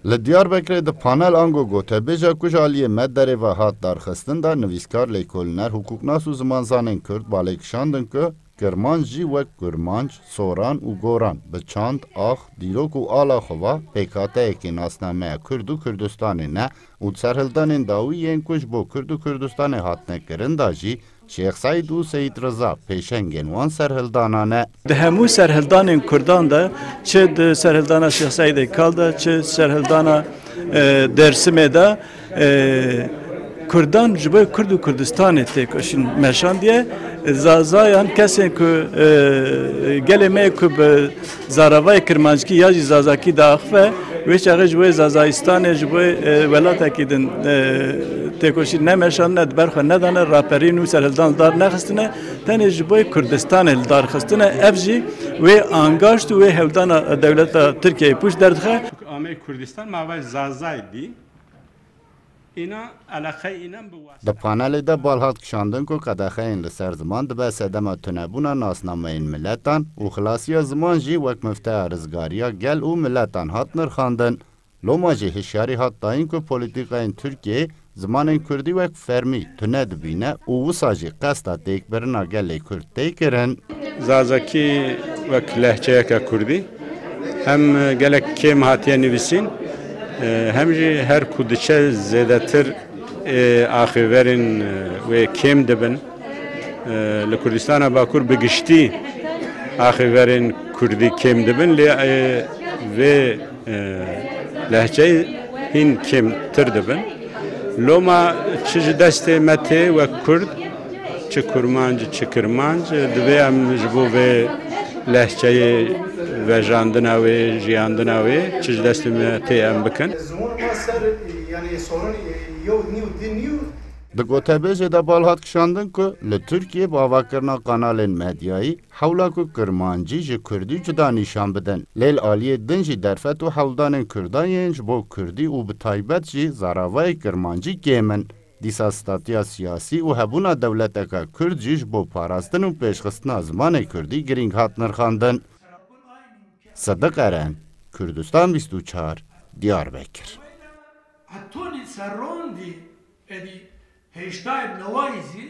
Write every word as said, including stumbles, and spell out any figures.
Li Diyarbekirê di panel ango gotebêja ku ji aliyê MedDerê ve hat darxistin de nivîskar, lêkolîner, hukuknas û zimanzanên Kurd balê kişandin ku Kirmanc jî wek Kurmanc, Soran û Goran bi çand, ax, dîrok û ala xwe ve pêkhateyekê nasnameya Kurd û Kurdistanê ne û di serhildanên dawî yên ku ji bo Kurd û Kurdistanê hatine kirin de jî Şêx Seîd û Seyîd Riza pêşengên wan serhildana ne. Di hemû serhildanên Kurdan de, çi di serhildana Şêx Seîdê Kal de, çi serhildana, e, Dêrsimê de, e, Kurdan ji bo Kurd û Kurdistanê têkoşîn meşandiye. Zazayan kesên ku, e, gelê me ku bi zaravayê kirmanckî ya jî zazakî diaxife, wê çaxê ji bo Zazayistanê, ji bo, e, welatekî din, e, têkoşîn nemeşandine, di ber xwe nedane, raperîn û serhildan li dar nexistine, tenê ji bo Kurdistanê li dar xistine. Ev jî wê angaşt û wê hewldana dewleta Tirkiyeyê pûç derdixe. Ameyê Kurdistan mavay Zazay dî. Îna eleqey înan bi Di panelê de bal hat kişandin ku qedexeyên li ser ziman dibe sedema tunebûna nasnameyên miletan û xilasiya ziman jî wek mifteya rizgariya gel û miletan hat nirxandin. Loma jî hişyarî hat dayîn ku polîtîkayên Tirkiyeyê zimanên kurdî wek fermî tune dibîne û wisa jî qesta têkbirina gelê kurd tê kirin. Zazakî wek lehçeyeke kurdî hem gelek kêm hatiye nivîsîn, hem jî her ku diçe zêdetir, e, axêverên, e, wê kêm dibin. E, li Kurdistana Bakur bi giştî axêverên kurdî kêm dibin, lê, e, vê, e, lehçeyê hîn kêmtir dibin. Loma çi ji destê me tê wek kurd, çi kurmanc, çi kirmanc, divê em ji bo vê lehçeyê, vejandina wê, jiyandina wê, çi ji destê me tê em bikin. Ziwan ma ser, yanî, sorun, e, yew nî û din nî û Di gotebêjê de bal hat kişandin ku li Tirkiyê bi avakirina kanalên medyayî hewla ku kirmancî ji kurdî cuda nîşan bidin. Lê li aliyê din jî derfet û hewldanên kurdan yên ji bo kurdî û bi taybet jî zaravayê kirmancî kêm in. Dîsa statiya siyasî û hebûna dewleteke kurd jî ji bo parastin û pêşxistina zimanê kurdî girîng hat nirxandin. Sidiq Eren, Kurdistan bîst û çar, Diyarbekir. Hetonî serrondî edî hêştayê newayî zî